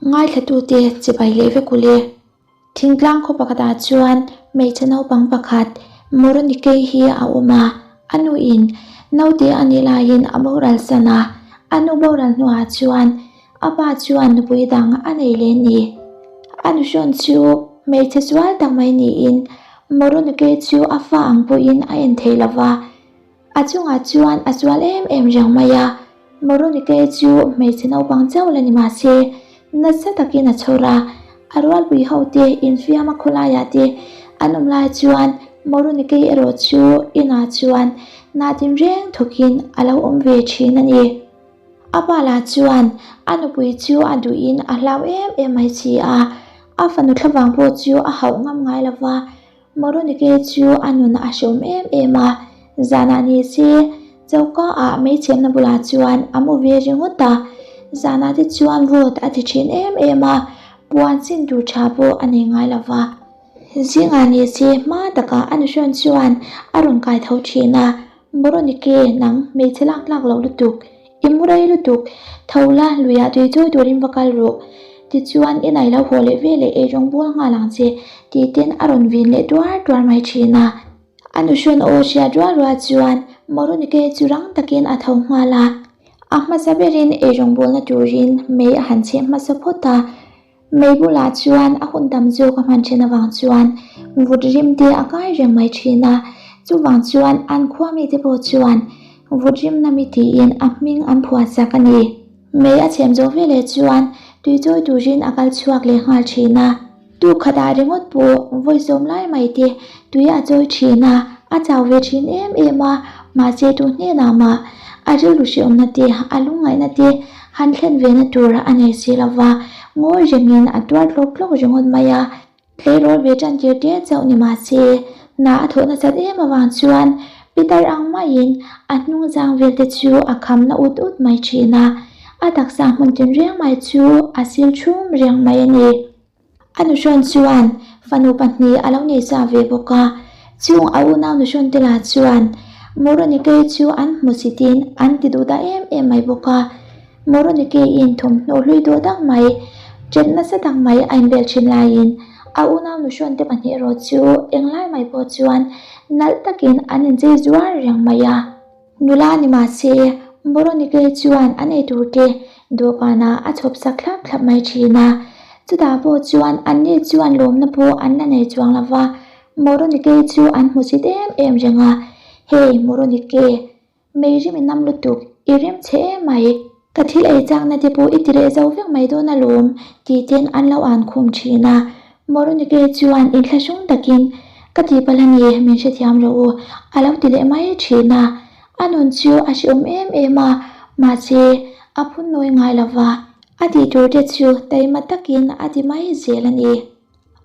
Ngaithlatute chibai leh vek ule. Thingtlang khaw pakhatah chuan hmeichhe naupang pakhat Moronike hi a awm a, a nuin naute a nih laiin a boral san a, a nu boral hnuah chuan a pa chuan nupui dang a nei leh ni. A nuhrawn chu hmeichhe sual tak mai niin Moronike chu a fa ang pawhin a en thei lo va. A chungah chuan a sual em em reng mai a, Moronike chu hmeichhe naupang chauh la ni mah se, nasa takin a chhawr a, a rualpui ho te infiam a khawlaiah te an awm lai chuan Moronike erawh chu inah chuan nah tinreng thawkin a lo awm ve thin a ni. A pa lah chuan a nupui chu a duhin a hlau em em mai si a, a fanu thlavang pawh chu a hauh ngam ngai lo va, Moronike chu a nun a hreawm em em a, zanah ni se choka ah meichhemna bulah chuan a mu ve ringawt a, zanah te chuan vawt a ti thin em em a, puan chin tur tha pawh a nei ngai lo va. Zingah ni se hma takah a nuhrawn chuan a rawn kai tho thin a, Moronike nang hmeichhe lak tlak loh lutuk, I mu rei lutuk, tho la luiah tui chawi turin va kal rawh. Tichuan i nai lo haw leh ve leh eirawng bual nghal ang che tih ten a rawn vin leh tuar tuar mai thin a. A nuhrawn aw hriat rual rual chuan Moronike chu rang takin a tho nghal a. A hmasa berin eirawng bualna turin mei a han cheh hmasa phawt a. Mei bulah chuan a hun tam zawk a hman then avang chuan vut rim te a kai reng mai thin a, chuvang chuan an khua mite pawh chuan vut rimna mi tiin a hming an phuah chak a ni. Mei a chhem zawh veleh chuan tui chawi turin a kal chhuak leh nghal thin a, tuk khatah ringawt pawh vawi sawm lai mai te tui a chawi thin a, a chau ve thin em em a, mahse tu hnenah mah a rilru hreawmna te a lungngaihna te Han thlen ve na tur a nei si lo va, ngawi rengin a tuar tlawk tlawk ringawt mai a. Tleirawl ve tan tir te chauh ni mah se, hna a thawh nasat em avang chuan Peter ang maiin a hnung zang vel te chu a kham na ut ut mai thin a, a taksa hmun tinreng mai chu a sil thum reng mai a ni. A nuhrawn chuan fanu pahnih a lo nei sa ve bawk a, chung a unau nuhrawn te lah chuan Moronike chu an hmusitin an ti duh ta em em mai bawk a. Moronike in thawmhnaw hlui tawh tak mai, ṭet nasa tak mai a inbel ṭhin laiin a unau nuhrawn te pahnih erawh chu englai mai pawh chuan nalh takin an inchei zuar reng mai a. Nula ni mah se, Moronike chuan a nei turte dawhkanah a chhawp sak thlap thlap mai thin a. Chutah pawh chuan anni chuan lawmna pawh an la nei chuang lo va, Moronike chu an hmu chit em em reng a. Hey Moronike, mei rim i nam lutuk, i rem che em mai. Ka thil ei chakna te pawh i ti leh zo vek mai dawn alawm tih ten an lo an khum thin a. Moronike chuan inthlahrung takin, Ka tih palh a ni, min hrethiam rawh u, a lo ti leh mai thin a. A nun chu a hreawm em em a, mahse a phun nawi ngai lo va, a tih tur te chu taima takin a ti mai zel a ni.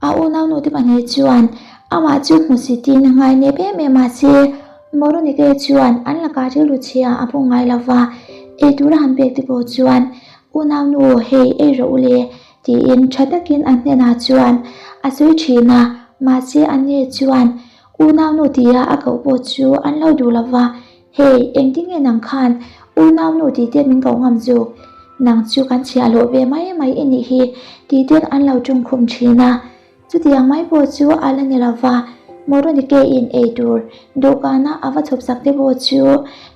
A unau nute pahnih chuan amah chu hmusitin ngai nep em em a se, Moronike chuan an lakah rilru chhia a pawh ngai lo va, ei tura han pek te pawh chuan unau nu hei ei rawh u le tiin tha takin an hnenah chuan a sawi thin a, mahse anni chuan unau nu tia a koh pawh chu an lo duh lo va, Hei, engtin nge nang khan unau nu tih te min koh ngam zuk? Nang chu kan chhiah hlawh ve mai mai i nih hi tih ten an lo ṭawng khum ṭhin a. Chutiang mai pawh chu a la ni lo va, Moronike in ei tur dawhkana a va chhawp sak te pawh chu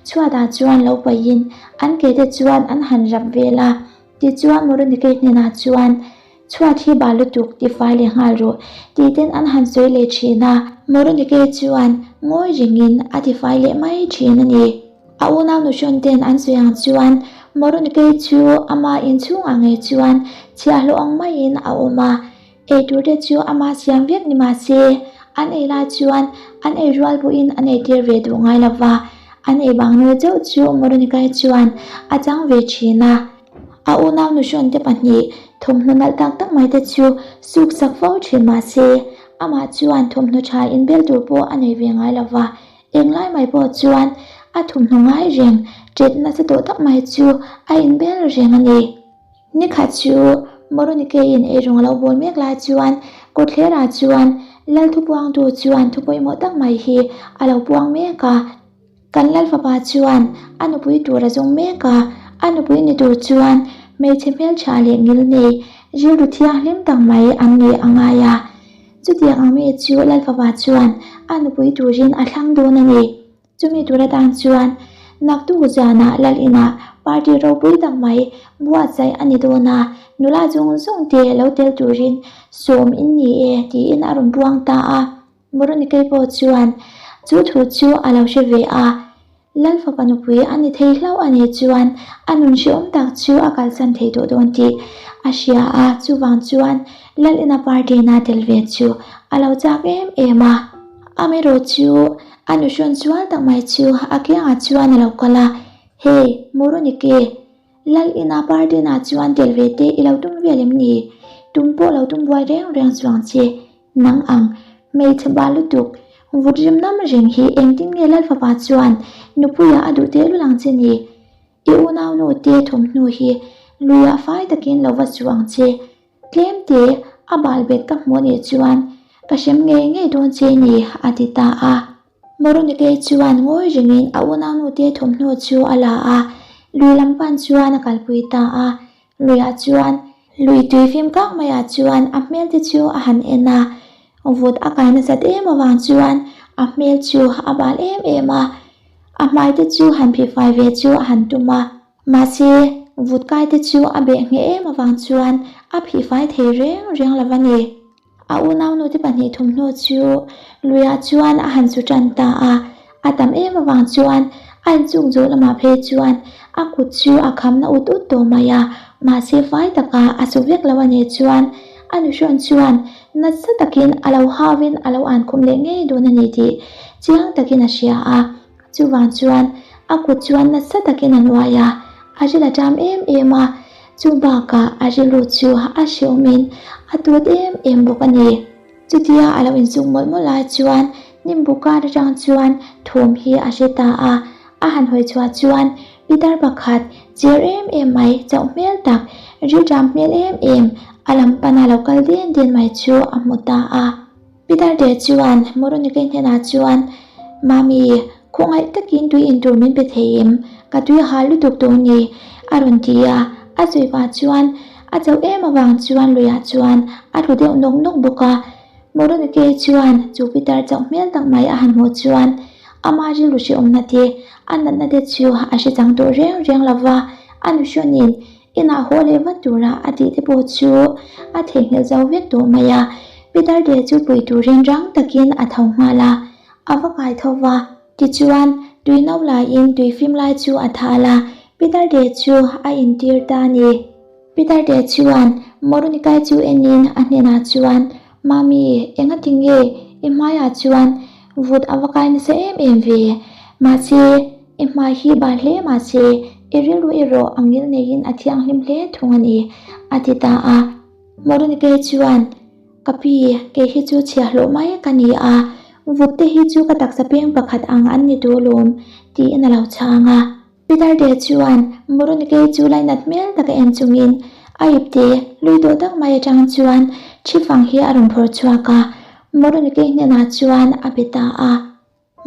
chhuatah chuan lo paihin an ke te chuan an han rap vel a. Tichuan Moronike hnenah chuan Chhuat hi bal lutuk ti fai leh nghal rawh tih ten an han sawi leh thin a. Moronike chuan ngawi rengin a ti fai leh mai thin a ni. A unau nuhrawn ten an sawi ang chuan Moronike chu ama inchhungah ngei chuan chhiahhlawh ang maiin a awm a. Eitur te chu ama siam vek ni mah se an ei lai chuan an ei rual pawhin an eitir ve duh ngai lo va. An ei bang nawi chauh chu Moronike chuan a chang ve thin a. A unau nuhrawn te pahnih thawmhnaw nalh tak tak mai te chu suk sak fo thin mah se, amah chuan thawmhnaw tha inbel tur pawh a nei ve ngai lo va, englai mai pawh chuan a thawmhnaw ngai reng ṭet nasa tawh tak mai chu a inbel reng a ni. Nikhat chu Moronike-in eirawng a lo bawl mek lai chuan kawtthlerah chuan Lal thupuangtu chuan thu pawimawh tak mai hi a lo puang mek a. Kan Lalfapa chuan a nupui tur a zawng mek a, a nupui ni tur chuan hmeichhe hmeltha leh ngil nei, rilru thianghlim tak mai an nih a ngai a. Chutiang ang mi chu Lalfapa chuan a nupui turin a thlang dawn a ni. Chumi tur atan chuan naktuk zanah Lal inah party ropui tak mai buatsaih a ni dawn a, nula zawng zawng te lo tel turin sawm in ni e tiin a rawn buang ta a. Moronike pawh chuan chu thu chu a lo hre ve a, Lal fapa nupui a ni thei hlauh a nih chuan a nun hrehawm tak chu a kalsan thei tawh dawn tih a hria a, chuvang chuan Lal ina party na tel ve chu a lo chak em em a. Amaherawh chu a nuhrawn chual tak mai chu a kiangah chuan a lo kal a, Hey, Moronike! Lal ina party na chuan tel ve te i lo tum vel em ni? Tum pawh lo tum buai reng reng chuang che. Nang ang, hmeichhe bal lutuk, vut rim nam reng hi engtin nge Lal fapa chuan nupuia a duh tehlul ang che ni? I unaunu te thawmhnaw hi luiah fai takin lo va chu ang che. Tlem te a bal bet ka hmuh anih chuan ka hrem ngei ngei dawn che ni, a ti ta a. Moronike chuan ngawi rengin a unaunu te thawmhnaw chu a la a, lui lam pan chuan a kalpui ta a. Luiah chuan lui tui fim kak maiah chuan a hmel te chu a han en a, vut a kai nasat em avang chuan a hmel chu a bal em em a, a hmai te chu han phihfai ve chu a han tum a, mahse vut kai te chu a beh ngheh em avang chuan a phihfai thei reng reng lo a ni. A unaunu te pahnih thawmhnaw chu luiah chuan a han su tan ta a, a tam em avang chuan a inchuk zawh lamah phei chuan a kut chu a kham na ut ut tawh mai a, mahse fai taka a su vek lo a nih chuan a nuhrawn chuan nasa takin a lo hauin a lo ankhum leh ngei dawn a ni tih chiang takin a hria a, chuvang chuan a kut chuan nasa takin a nuai a, a ril a ṭam em em a. Chu bakah a rilru chu a hreawmin a tut em em bawk a ni. Chutia a lo insuk mawlh mawlh lai chuan Nimbu kar atang chuan thawm hi a hre ta a, a han hawi chhuah chuan pitar pakhat cher em em mai chauh hmel tak, rilṭam hmel em em a lam pana lo kal den den mai chu a hmu ta a. Pitar te chuan Moronike hnenah chuan, Mami, khawngaih takin tui in tur min pe thei em? Ka tui hal lutuk tawh ni, a rawn ti a. A sawi pah chuan a chauh em avang chuan luiah chuan a tlu deuh nawk nawk bawk a. Moronike chuan chu pitar chauh hmel tak mai a han hmuh chuan ama rilru hrehawmna te, a natna te chu a hre chang tawh reng reng lo va, a nuhrawnin Inah haw leh vat tura a tih te pawh chu a theihnghilh zo vek tawh mai a, Peter te chu pui turin rang takin a tho nghal a, a va kai tho va. Tichuan, tui no laiin tui fim lai chu a thal a, Peter te chu a intir ta a ni. Peter te chuan Moronikai chu enin a hnenah chuan, Mami, engati nge i hmaiah chuan vut a va kai nasa em em ve? Mahse, i hmai hi bal hle mahse, i rilru erawh a ngil neiin a thianghlim hle thung a ni, a ti ta a. Moronike chuan, Ka pi, kei hi chu chhiahhlawh mai ka ni a, vut te hi chu ka taksa peng pakhat ang an ni duh alawm, tiin a lo chhang a. Peter te chuan Moronike chu lainat hmel taka en chungin a ipte lui tawh tak mai atang chuan thi fang hi a rawn phawrh chhuak a, Moronike hnenah chuan a be ta a.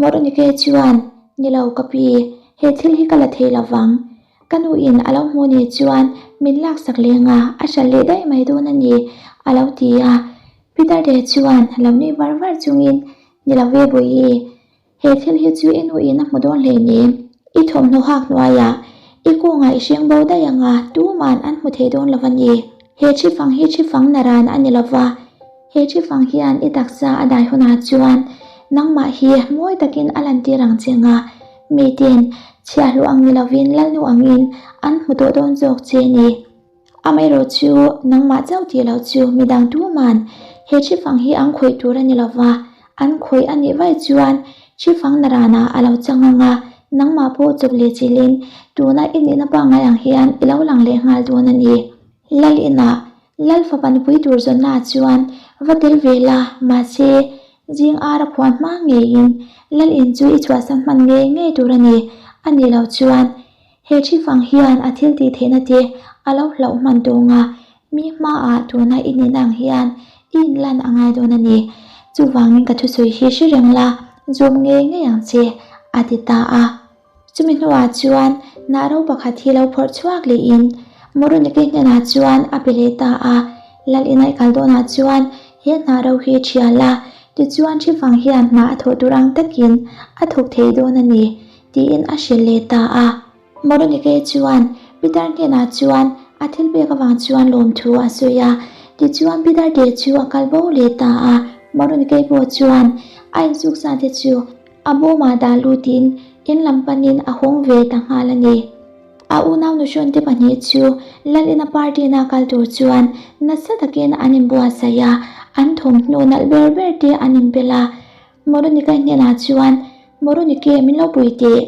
Moronike chuan, Ni lo ka pi, he thil hi ka la thei lo vang. Ka nu in a lo hmuh ni chuan min laksak leng a, a hral leh daih mai dawn a ni, a lo ti a. Peter te chuan lo nui var var chungin, Ni lo ve Bawihi, He thil hi chu i nu in a hmu dawn hleinem. I thawmhnaw hak hnuaiah i kawngah i hreng bo daih ang a, tuman an hmu thei dawn lo a ni. He thi fang hi thi fang naran a ni lo va, he thi fang hian i taksa a dai hunah chuan nangmah hi mawi takin a lantir ang che nga, miten chhiahhlawh ang ni lovin lalnu angin an hmu tawh dawn zawk che ni. Amaherawh chu nangmah chauh tih loh chu midang tuman he thi fang hi an khawih tur a ni lo va, an khawih a nih vaih chuan thi fang naranah a lo chang ang a, nangmah pawh chawp leh chilhin tuna i nihna pangngai ang hian i lo lang leh nghal dawn a ni. Lal inah Lal fapa nupui tur zawnnaah chuan va tel ve la, mahse zing ara phuan hma ngeiin Lal in chu i chhuahsan hman ngei ngei tur a ni, a nih loh chuan He thi fang hian a thil tih theihna te a lo hlauh hman tawng a, mi hmaah tuna i nihna ang hian i inlan a ngai dawn a ni. Chuvangin ka thusawi hi hre reng la, zawm ngei ngei ang che, a ti ta a. Chumi hnuah chuan hnah ro pakhat hi lo phawrh chhuak lehin Moronike hnenah chuan a pe leh ta a. Lal ina i kal dawnah chuan he hna ro hi thial a, tichuan thi vang hian hna a thawh tur ang takin a thawk thei dawn a ni, tiin a hrilh leh ta a. Moronike chuan Peter hnenah chuan a thil pek avang chuan lawmthu a sawi a, tichuan Peter te chu a kal bo leh ta a. Moronike pawh chuan a insuk sa te chu a bawmah dah lutin in lam panin a hawng ve ta nghal a ni. A unau nuhrawn te pahnih chu Lal ina party na kal tur chuan nasa takin an inbuatsaih a, an thawmhnaw nalh ber ber te an inbel a. Moronike hnenah chuan, Moronike, min lo pui teh.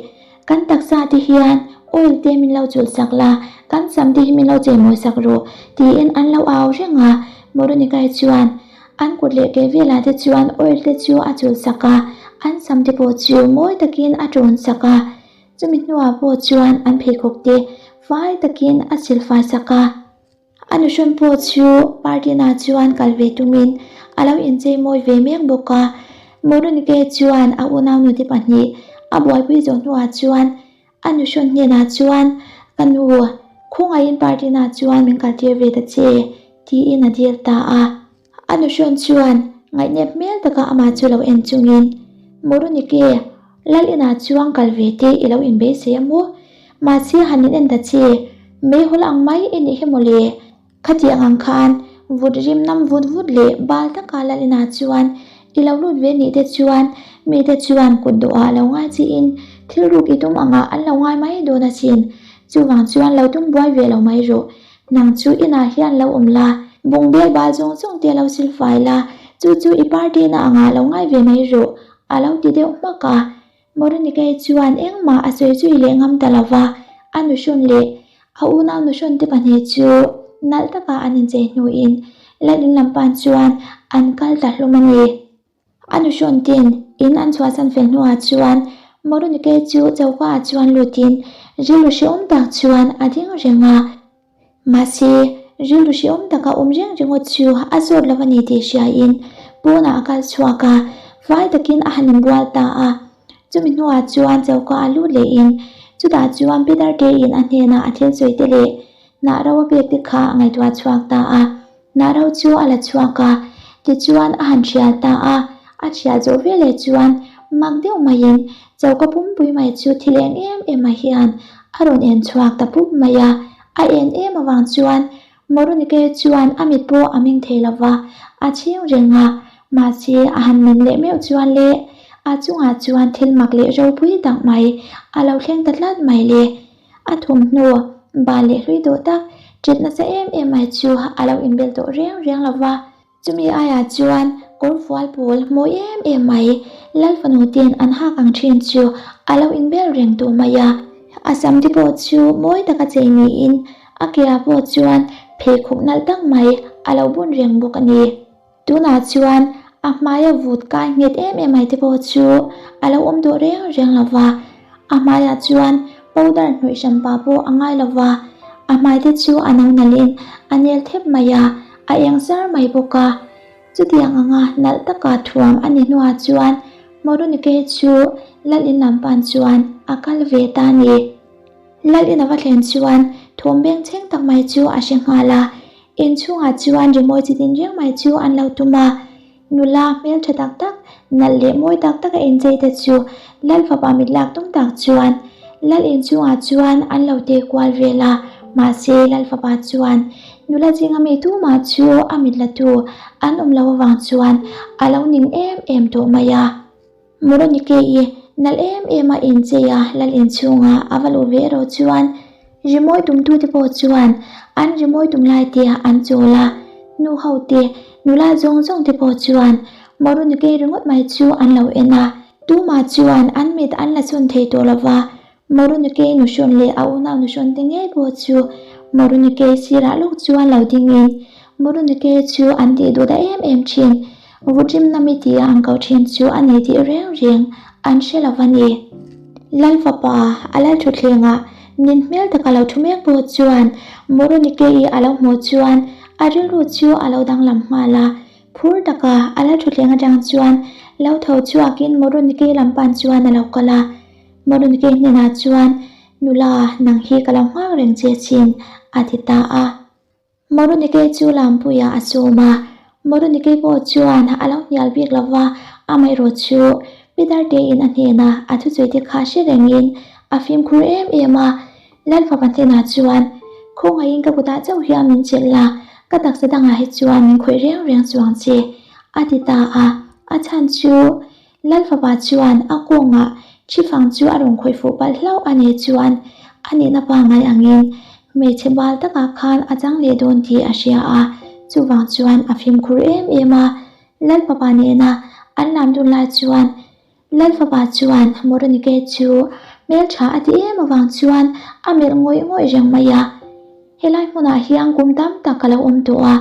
Kan taksa te hian oil te min lo chulh sak la, kan sam te hi min lo cheimawi sak rawh, tiin an lo au reng a. Moronike chuan an kut leh ke velah te chuan oil te chu a chulh sak a, an sam te pawh chu mawi takin a tawn sak a. Chumi hnuah pawh chuan an pheikhawk te fai takin a silfai sak a. A nuhrawn pawh chu party-na chuan kal ve tumin a lo inchei mawi ve mek bawk a. Moronike chuan a unaunu te pahnih a buaipui zawh hnuah chuan a nuhrawn hnenah chuan, Ka nu, khawngaihin party-na chuan min kaltir ve ta che, tiin a dil ta a. A nuhrawn chuan ngaihnep hmel taka amah chu lo en chungin, Moronike, Lal inah chuang kal ve te i lo inbeisei a maw? Mahse han in en ta che, meihawl ang mai i nih hi mawle. Khatiang ang khan vut rim nam vut vut leh bal taka Lal inah chuan i lo lut ve nih te chuan mite chuan kut dawhah lo ngai chiin thil ruk i tum angah an lo ngai mai dawn asin. Chuvang chuan lo tum buai ve lo mai rawh. Nang chu inah hian lo awm la, bungbel bal zawng zawng te lo silfai la, chu chu i party na angah lo ngai ve mai rawh. A lo ti deuh hmak a, Moronike chuan engmah a sawi zui leh ngam ta lo va, a nuhrawn leh a unau nuhrawn te pahnih chu nalh taka an inchei hnuin Lal in lam pan chuan an kal ta hlawm a ni. A nuhrawn ten in an chhuahsan fel hnuah chuan Moronike chu choka ah chuan lutin rilru hrehawm tak chuan a ding reng a. Mahse, rilru hrehawm taka awm reng ringawt chu a zawt lo a ni tih hriain pawnah a kal chhuak a, fai takin a han inbual ta a. Chumi hnuah chuan choka a lut lehin chutah chuan Peter Teiin a hnenah a thil sawi te leh hnah ro a pek te kha a ngaihtuah chhuak ta a. Hnah ro chu a la chhuak a, tichuan a han thial ta a. A thial zawh veleh chuan mak deuh maiin choka pumpui mai chu thil eng em em ah hian a rawn en chhuak ta pup mai a. A en em avang chuan Moronike chuan a mit pawh a meng thei lo va, a chhing reng a. Mahse a han men leh meuh chuan le a chungah chuan thil mak leh ropui tak mai a lo thleng ta tlat mai le. A thawmhnaw bal leh hlui tawh tak, ṭet nasa em em mai chu a lo inbel tawh reng reng lo va. Chumi aiah chuan kawr fual pawl mawi em em mai Lal fanu ten an hak ang ṭhin chu a lo inbel reng tawh mai a. A sam te pawh chu mawi taka chei niin a keah pawh chuan pheikhawk nalh tak mai a lo bun reng bawk a ni. Tunah chuan a hmaia vut kai nghet em em mai te pawh chu a lo awm tawh reng reng lo va, a hmaiah chuan powder hnawih hran pah pawh a ngai lo va, a hmai te chu a no nalhin a nel thep mai a, a eng zar mai bawk a. Chutiang anga nalh taka thuam a ni hnuah chuan Moronike chu Lal in lam pan chuan a kal ve ta a ni. Lal in a va thlen chuan thawm beng chheng tak mai chu a hre nghal a, Inchhungah chuan rimawi chi tin reng mai chu an lo tum a, nula hmeltha tak tak, nalh leh mawi tak tak a inchei te chu Lal fapa mit lak tum tak chuan Lal inchhungah chuan an lo teh kual vel a, mahse Lal fapa chuan nula zinga mi tumah chu a mit la tu an awm lo avang chuan a lo ning em em tawh mai a. Moronike-i nalh em em a inchei a, lal inchhunga a va luh ve erawh chuan rimawi tumtute pawh chuan an rimawi tum lai te an chawl a, nu ho te, nula zawng zawng te pawh chuan Moronike ringawt mai chu an lo en a, tumah chuan an mit an la chhun thei tawh lova, Moronike nuhrawn leh a unau nuhrawn te ngei pawh chu Moronike sirah lawk chuan lo dingin Moronike chu an tih duh ta em em thin. Vutrimna mi tia an koh thin chu a ni tih reng reng an hre lo a ni. Lal fapa a lal thutthlengah nin hmel taka lo thu mek pawh chuan Moronike-i a lo hmuh chuan a rilru chu a lo danglam nghal a. Phur taka a lal thutthleng atang chuan lo tho chhuakin Moronike lam pan chuan a lo kal a. Moronike hnenah chuan, Nula, nang hi ka lo nghak reng che chin, a ti ta a. Moronike chu lampuiah a sawm a, Moronike pawh chuan a lo hnial bik lo va, amaherawh chu Peter tein a hnena a thusawi te kha hre rengin a fimkhur em em a. Lalfapa hnenah chuan, Khawngaihin ka kutah chauh hian min chelh la, ka taksa dangah hi chuan min khawih reng reng chuang che, a ti ta a. A chhan chu Lalfapa chuan a kawngah Chhifang chu a rawn khawih fuh palh hlauh a nih chuan a nihna pangngai angin hmeichhe bal takah khan a chang leh dawn tih a hria a, chuvang chuan a fimkhur em em a. Lalfapa nena an lam dun lai chuan Lalfapa chuan Moronike chu hmeltha a ti em avang chuan a melh ngawih ngawih reng mai a. Helai hmunah hian kum tam tak ka lo awm tawh a,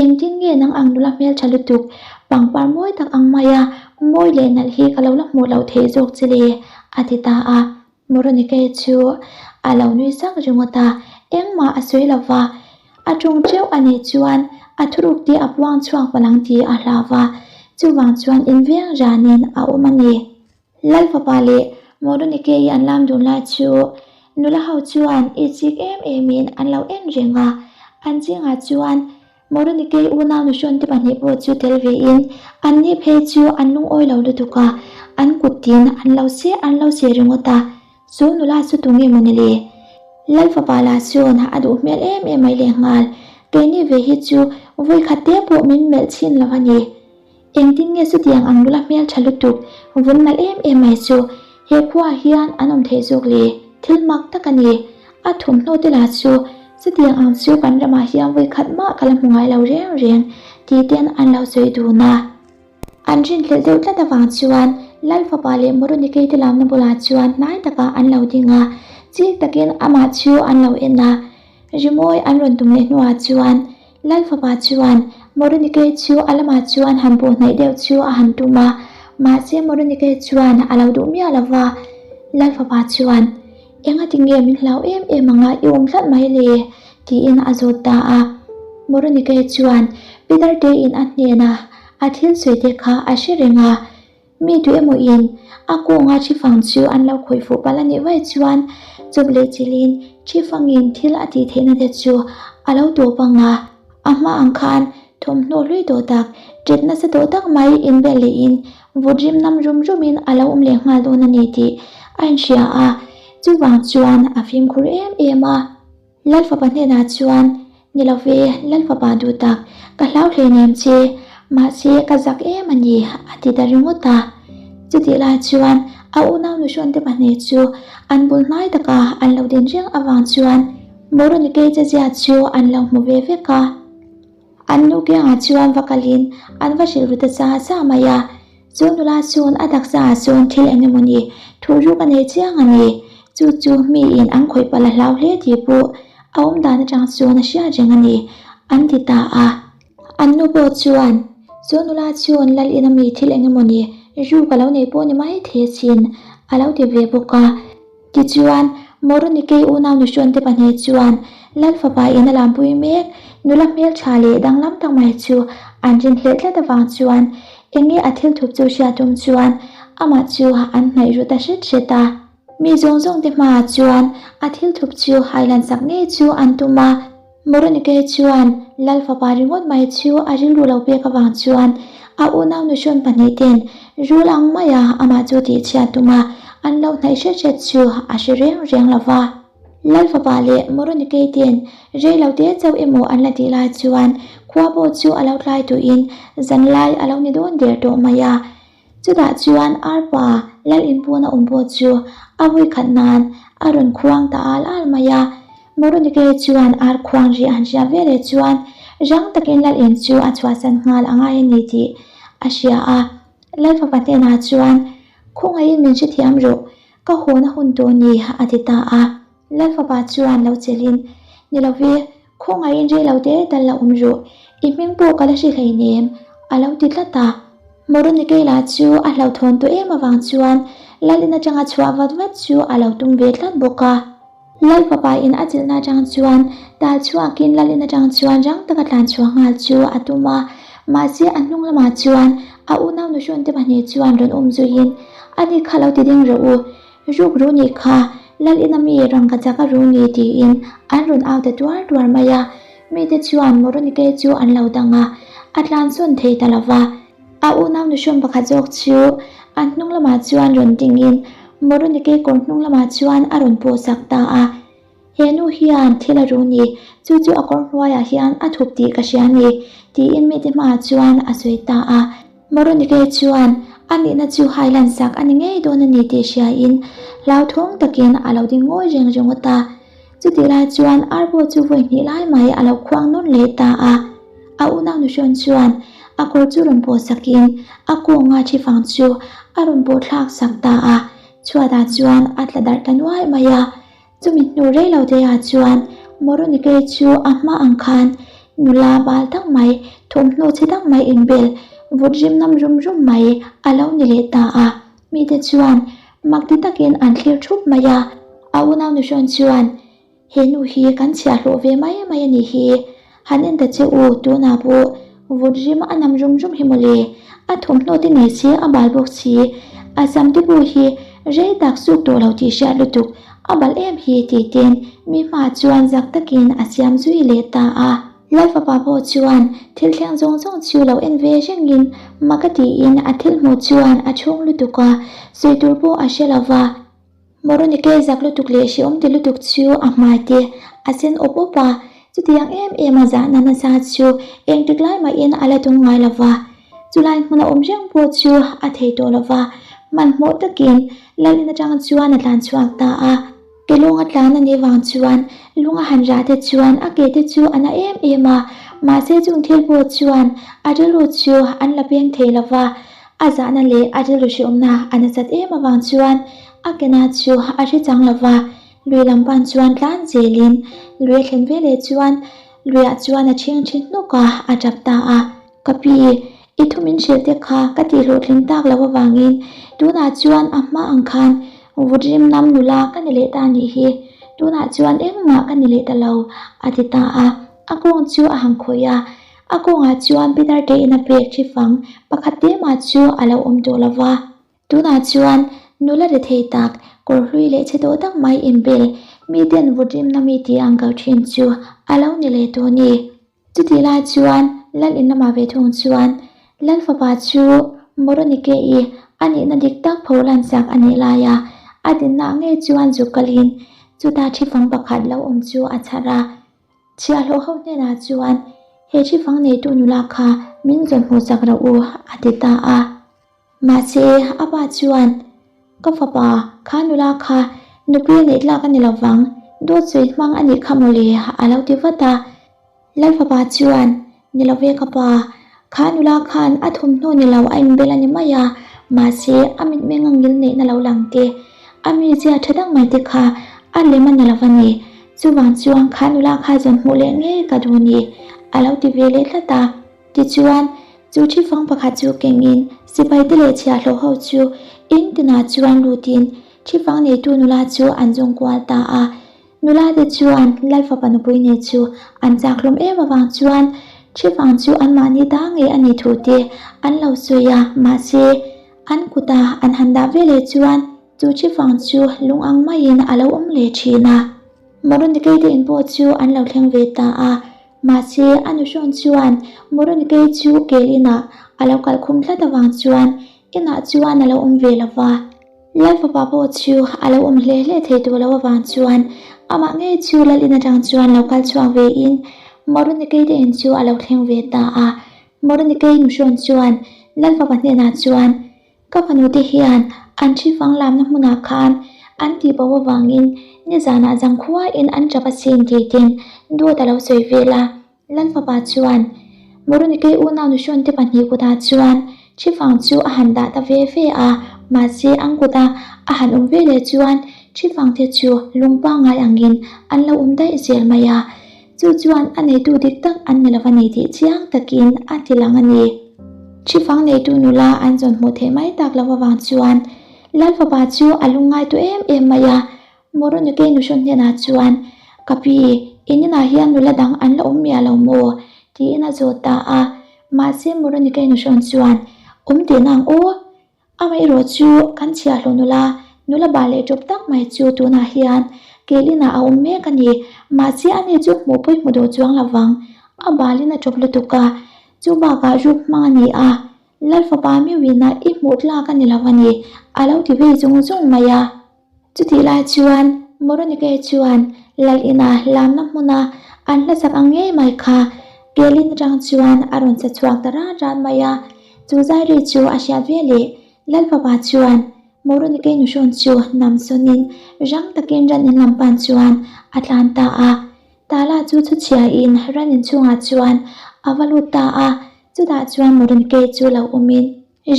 engtin nge nang ang nula hmeltha lutuk, pangpar mawi tak ang maia mawi leh nalh hi ka lo la hmuh loh theih zawk che le? a ti ta a. Moronike chu a lo nui sak ringawt a, engmah a sawi lo va, a tawng teuh a nih chuan a thuruk te a puang chhuak palh ang tih a hlau va, chuvang chuan inveng ranin a awm a ni. Lalfapa leh Moronike-i an lam dun lai chu nula ho chuan itsik em emin an lo en reng a, an zingah chuan Moronike-i unau nuhrawn te pahnih pawh chu tel vein an ni phei chu an lungawi lo lutuk a, an kut tin an lo seh an lo seh ringawt a, chu nula chu tunge maw ni le? Lalfapa lah chuan a duh hmel em em mai lehnghal, keini ve hi chu vawikhat te pawh min melh chhin lo a ni. Engtin nge chutiang ang nula hmel tha lutuk vun nalh em em mai chu he khuaah hian an awm theih zawk le? Thil mak tak a ni. A thawmhnaw te lah chu chutiang ang chu kan ramah hian vawi khat mah ka la hmu ngai lo reng reng tih ten an lo sawi dun a. An rinhlelh deuh tlat avang chuan Lal fapa leh Moronike te lamna bulah chuan hnai takah an lo ding a, chik takin amah chu an lo en a. Rimawi an rawn tum leh hnuah chuan Lal fapa chuan Moronike chu a lamah chuan han pawh hnaih deuh chu a han tum a, mahse Moronike chuan a lo duh miah lo va. Lal fapa chuan, Engati nge min hlau em em anga i awm tlat mai le? tiin a zawt ta a. Moronike chuan Peter tein a hnena a thil sawi te kha a hre reng a. Mi tu emaw in a kawnga Chhifang chu an lo khawih fuh palh a nih vaih chuan chawp leh chilhin Chhifangin thil a tih theihna te chu a lo tawp ang a, a hma ang khan thawmhnaw hlui tawh tak, ṭet nasa tawh tak mai inbel lehin vut rim nam rum rumin a lo awm leh nghal dawn a ni tih a inhria a, chuvang chuan a fimkhur em em a. Lalfapa hnenah chuan, Ni lo ve, Lalfapa duh tak, ka hlau hleinem che, mahse ka zak em a ni, a ti ta ringawt a. Chutih lai chuan a unau nuhrawnte pahnih chu an bul hnai taka an lo din reng avang chuan Moronike chezia chu an lo hmu ve vek a. An nu kiangah chuan va kalin an va hrilh ru ta cha cha mai a. Chu nula chuan a taksa ah chuan thil eng emaw ni thuh ruk a nei chiang a ni. Chu chu miin an khawih palh a hlau hle tih pawh a awm dan atang chuan a hriat reng a ni, an ti ta a. An nu pawh chuan, Chu nula chuan lal ina mi thil eng emaw ni ruk a lo nei pawh ni mai thei asin, a lo ti ve bawk a. Tichuan, Moronike unau nuhrawnte pahnih chuan Lal fapa in a lampui mek nula hmeltha leh danglam tak mai chu an rinhlelh tlat avang chuan eng nge a thil thup chu hriat tum chuan amah chu an hnaih ru ta hret hret a. Mi zawng zawngte hmaah chuan a thil thup chu hailan sak ngei chu an tum a. Moronike chuan Lal fapa ringawt mai chu a rilru lo pek avang chuan a unau nuhrawn pahnih ten rul ang maia amah chu tihchhiat tum a, an lo hnaih hret hret chu a hre reng reng lo va. Lal fapa leh Moronike ten rei lo te chauh emaw an la tih lai chuan khua pawh chu a lo tlai tuhin zanlai a lo ni dawn der tawh mai a. Chutah chuan arpa lal inpuna awm pawh chu a vui khat nan a rawn khuang ta al al mai a. Moronike chuan ar khuang ri an hria ve leh chuan rang takin lal in chu a chhuahsan nghal a ngai a ni tih a hria a. Lal fapa hnenah chuan, Khawngaihin min hrethiam rawh, ka hawn a hun tawh ni, a ti ta a. Lal fapa chuan lo chelhin, Ni lo ve, Khawngaihin rei lo te tal la awm rawh, i hming pawh ka la hre hleinem, a lo ti tlat a. Moronike lah chu a hlauhthawn tawh em avang chuan Lalin atanga chhuah vat vat chu a lo tum ve tlat bawk a. Lal fapa in a chilhna atang chuan tal chhuakin Lalin atang chuan rang taka tlan chhuah nghal chu a tum a, mahse a hnung lamah chuan a unau nuhrawnte pahnih chuan rawn awm zuiin, Ani kha lo ti ding rawh u, Ruk ru nih kha, Lal ina mi rangkachak a ru ni tiin an rawn au ta tuar tuar mai a. Mite chuan Moronike chu an lo dang a, a tlansawn thei ta lo va. A unau nuhrawn pakhat zawk chu a hnung lamah chuan rawn dingin Moronike kawr hnung lamah chuan a rawn pawhsak ta a. He nu hian thil a ru ni, chu chu a kawr hnuaiah hian a thup tih ka hria ni, tiin mite hmaah chuan a sawi ta a. Moronike chuan a nihna chu hailan sak a ni ngei dawn a ni tih hriain hlauthawng takin a lo ding ngawi reng ringawt a. Chutih lai chuan Arbo chu vawi hnih lai mai a lo khuang nawn leh ta a. A unau nuhrawn chuan a kawr chu rawn pawh sakin a kawnga thi fang chu a rawn pawh thlak sak ta a. Chhuatah chuan a tla darh ta nuai mai a. Chumi hnu rei lo te ah chuan Moronike chu a hma ang khan nula bal tak mai, thawmhnaw chhe tak mai inbel vut rim nam rum rum mai a lo ni leh ta a. Mite chuan mak ti takin an thlir thup mai a, a unau nuhrawn chuan, He nu hi kan chhiahhlawh ve mai mai a nih hi, han en ta che u, tunah pawh vut rim a nam rum rum hi mawle, a thawmhnaw te nei se a bal bawk si, a sam te pawh hi rei tak suk tawh lo tih hriat lutuk, a bal em hi tih ten mi hmaah chuan zak takin a siam zui leh ta a. Lalfapa pawh chuan thil thleng zawng zawng chu lo en ve rengin mak a tiin a thil hmuh chuan a chhung lutuk a, sawi tur pawh a hre lo va. Moronike zak lutuk leh hrehawm ti lutuk chu a hmai te a sen awp awp a, chutiang em em a zahna nasa chu engtik lai mahin a la tung ngai lo va. Chulai hmun a awm reng pawh chu a thei tawh lo va, hmanhmawh takin Lalin atang chuan a tlan chhuak ta a. Ke lung a tlan a nih vang chuan lung a han rah te chuan a ke te chu a na em em a, mahse chung thil pawh chuan a rilru chu an la peng thei lo va, a zahna leh a rilru hriawmna a nasat em avang chuan a ke na chu a hre chang lo va, lui lam pan chuan tlan zelin lui a thlen veleh chuan luiah chuan a ṭhing ṭhi hnuk a, a ṭap ta a. Ka pi, i thu min hrilh te kha ka tih hlawhtling tak loh avangin tunah chuan a hma ang khan vut rim nam nula ka ni leh ta anih hi, tunah chuan engmah ka ni leh ta lo, a ti ta a. A kawng chu a han khawih a, a kawngah chuan Peter tein a pek thi fang pakhat te mah chu a lo awm tawh lo va. Tunah chuan nula rethei tak, kawr hlui leh chhe tawh tak mai inbel, miten vut rimna mi tih ang kal thin chu a lo ni leh tawh a ni. Chutih lai chuan Lal in lamah ve thung chuan Lal fapa chu Moronike-i a nihna dik tak pho lansak a nih laia a dinna ngei chuan zuk kalin chuta thifang pakhat lo awm chu a chhar a. Chhiahhlawh ho hnenah chuan he thifang neitu nula kha min zawn hmuh chak rawh u a ti ta a. Mahse a pa chuan Ka fapa, kha nula kha nupui a neih tlak a ni lo vang, dawt sawi hmang a nih kha mawle a lo ti vat a. Lal fapa chuan, Ni lo ve ka pa, kha nula khan a thawmhnaw ni lo a inbel a ni mai a, mahse a mitmeng a ngil neihna lo lang te, a mizia tha dang mai te kha a lem a ni lo va ni. Chuvang chuan kha nula kha zawn hmuh leh ngei ka duh ni a lo ti ve leh tlat a. Tichuan, chu thi fang pakhat chu kengin sipaite leh chhiahhlawh ho chu in tinah chuan lutin thi fang neitu nula chu an zawng kual ta a. Nula te chuan Lal fapa nupui nei chu an chak hlawm em avang chuan thi fang chu anmahni ta ngei a nih thu te an lo sawi a, mahse, an kuta an han dah veleh chuan chu thi fang chu lung ang maiin a lo awm leh thin a. Moronikeite te in pawh chu an lo thleng ve ta a. Mahse, a nuhrawn chuan Moronike chu kel inah a lo kal khum tlat avang chuan inah chuan a lo awm ve lo va. Lal fapa pawh chu a lo awm hle hle thei tawh lo avang chuan amah ngei chu lal in atang chuan lo kal chhuak ve in Moronike te in chu a lo thleng ve ta a. Moronike nuhrawn chuan Lal fapa hnenah chuan Ka fanu te hian an thi fang lamna hmunah khan an tih bo avangin nizanah zangkhuain an tap asin tih ten dawt a lo sawi vel a. Lal fapa chuan Moronike unau nuhrawn te pahnih kutah chuan thi fang chu a han dah ta ve ve a, mahse an kuta a han awm ve leh chuan thi fang te chu lung pangngai angin an lo awm daih zel mai a. Chu chuan a neitu dik tak an ni lova ni tih chiang takin a ti lang a ni. Ṭhifang neitu nula an zawn hmuh theih mai tak lo avang chuan Lal fapa chu a lungngai tawh em em mai a. Moronukei nuhrawn hnenah chuan, Ka pi, in inah hian nula dang an la awm miah lo maw? tiin a zawt ta a. Mahse Moronukei nuhrawn chuan, Awm teh nang aw. Amaherawh chu kan chhiahhlawh nula, nula bah leh ṭawp tak mai chu tunah hian Kelinah a awm mek a ni. Mahse ani chu hmuh pawh i hmu duh chuang lo vang. A balin a ṭawp lutuk a, chu bakah ruk hmang a ni a, Lalfapa meuhina i hmuh tlak a ni lo a ni, a lo ti vei zung zung mai a. Chutih lai chuan Moronike chuan Lal ina lamna hmuna an hlasak ang ngei mai kha Kelin atang chuan a rawn sa chhuak ta rat rat mai a. Chu zai ri chu a hriat ve leh Lalfapa chuan Moronike nuhrawn chu nam sawnin rang takin ran in lam pan chuan a tlan ta a. Tala chu chhuchhiain ran in chhungah chuan a va lut ta a, chutah chuan Moronike chu lo awmin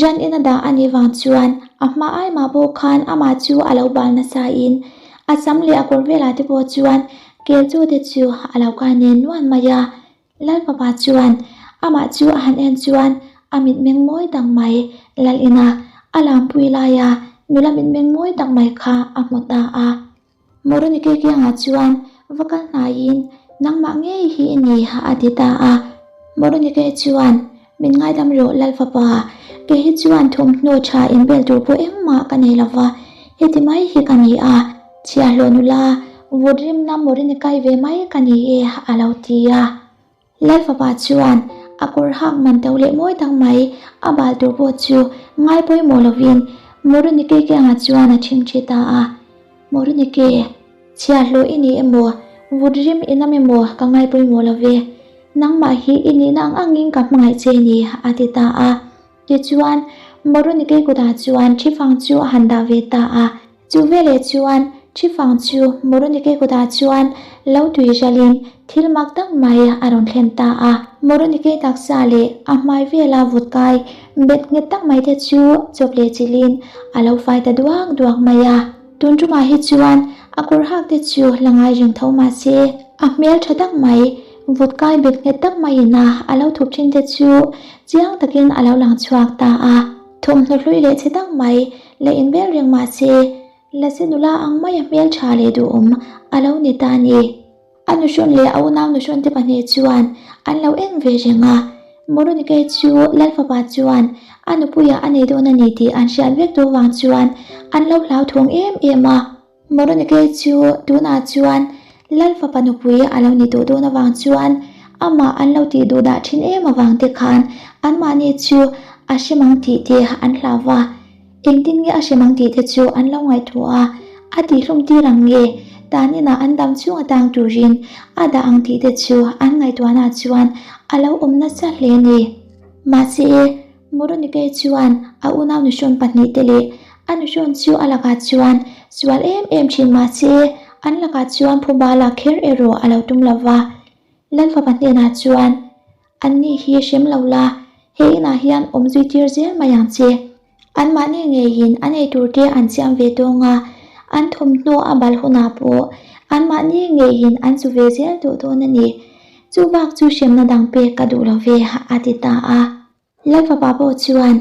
Ran ina dah a nih vang chuan a hma ai mah pawh khan amah chu a lo bal nasa in a sam leh a kawr velah te pawh chuan kel chu te chu a lo kai nen nuan mai a. Lal fapa chuan amah chu a han en chuan a mitmeng mawi tak mai Lal ina a lampui laia nula mitmeng mawi tak mai kha a hmu ta a. Moronike kiangah chuan va kal hnaiin nangmah ngei hi i ni a ti ta a. Moronike chuan min ngaidam rawh Lal fapa, kei hi chuan thawmhnaw tha inbel tur pawh engmah ka nei lo va, heti mai hi ka ni a, chhiahhlawh nula vut rimna Moronikai ve mai ka ni e a lo ti a. Lal fapa chuan a kawr hak man to leh mawi tak mai a bal tur pawh chu ngai pawimawh lovin Moronike kiangah chuan a ṭhingṭhi ta a. Moronike, chhiahhlawh i ni emaw, vut rim i nam emaw ka ngai pawimawh lo ve. Nangmah hi i nihna ang angin ka hmangaih che ni, a ti ta a. Tichuan, Moronike kutah chuan ṭhifang chu a han dah ve ta a. Chu veleh chuan Chifang chu Moronike kutah chuan lo tui ralin thil mak tak mai a rawn thlen ta a. Moronike taksa leh a hmai vela vut kai bet nghet tak mai te chu chawp leh chilhin a lo fai ta duak duak mai a. Tun tumah hi chuan a kawr hak te chu la ngai reng tho mah se, a hmel tha tak mai, vut kai bet nghet tak maiin a a lo thup thin te chu chiang takin a lo lang chhuak ta a. Thawmhnaw hlui leh chhe tak mai la inbel reng mah se, Lasi nula ang maia hmeltha leh duhawm a lo ni ta a ni. A nuhrawn leh a unau nuhrawn te pahnih chuan an lo en ve reng a, Moronike chu Lal fapa chuan a nupuiah a nei dawn a ni tih an hriat vek tawh vang chuan an lo hlauthawng em em a. Moronike chu tunah chuan Lal fapa nupui a lo ni tawh dawn avang chuan amah an lo tih duh dah thin em avang te khan anmahni chu a hrem ang tih te an hlau va. Engtin nge a hrem ang tih te chu an lo ngaihtuah a, a tihhlum tir ang nge tan inah an dam chhung atang turin a dah ang tih te chu an ngaihtuahna chuan a lo awm nasa hle a ni. Mahse, Moronike chuan a unau nuhrawn pahnihte leh a nuhrawn chu a lakah chuan sual em em thin mahse an lakah chuan phuba lak kher erawh a lo tum lo va. Lalfapa hnenah chuan, Anni hi hrem lo la, he inah hian awm zui tir zel mai ang che. Anmahni ngeiin an ei turte an siam ve tawng a, an thawmhnaw a bal hunah pawh anmahni ngeiin an chu ve zel duh dawn a ni. Chu bak chu hremna dang pek ka duh lo ve, a ti ta a. Lal fapa pawh chuan,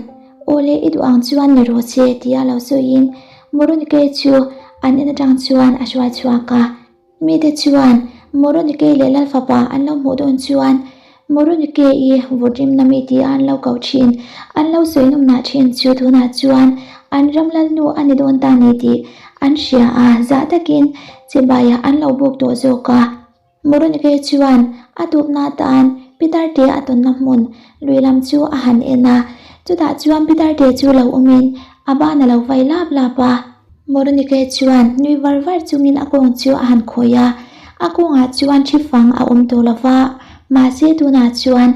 Aw le, i duh ang chuan ni rawh che, tia lo sawiin Moronike chu an en atang chuan a hruai chhuak a. Mite chuan Moronike leh Lal fapa an lo hmuh dawn chuan Moronike i vut rimna mi tia an lo koh thin, an lo sawi nawmnah thin chu tunah chuan an ram lalnu a ni dawn ta ni tih an hria a, zah takin chibai an lo buk tawh zawk a. Moronike chuan a tupna atan Pitar te a tawnna hmun lui lam chu a han en a, chutah chuan Pitar te chu lo awmin a ban a lo vai lap lap a. Moronike chuan nui var var chungin a kawng chu a han khawi a, a kawngah chuan thi fang a awm tawh lo va, mahse tunah chuan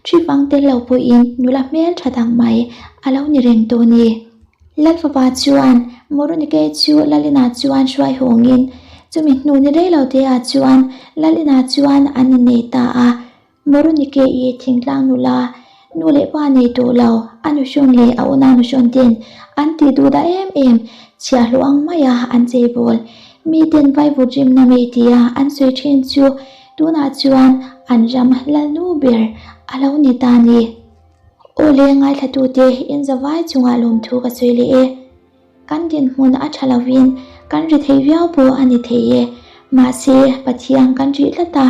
thi fang tel lo pawhin nula hmel tha tak mai a lo ni reng tawh a ni. Lal fapa chuan Moronike chu Lalina chuan hruai hawngin chumi hnu ni rei lo te ah chuan Lalina chuan an innei ta a. Moronike i thingtlang nula nu leh pa nei tawh lo a nuhrawn leh a unau nuhrawn ten an tih duh dah em em chhiahhlawh ang maia an cheibawl miten vaivut rimna mi tia an sawi thin chu tunah chuan an ram Lalnu ber a lo ni ta ni. Aw le ngaithlatute inzavai chungah lawmthu ka sawi leh e. Kan dinhmun a tha lovin kan ri thei viau pawh a ni thei e. Mahse, Pathian kan rih tlat a,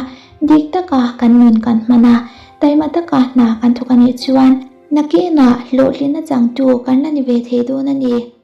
dik taka kan nun kan hman a, taima taka hna kan thawk a nih chuan nakinah hlawhtlinna changtu kan la ni ve thei dawn a ni.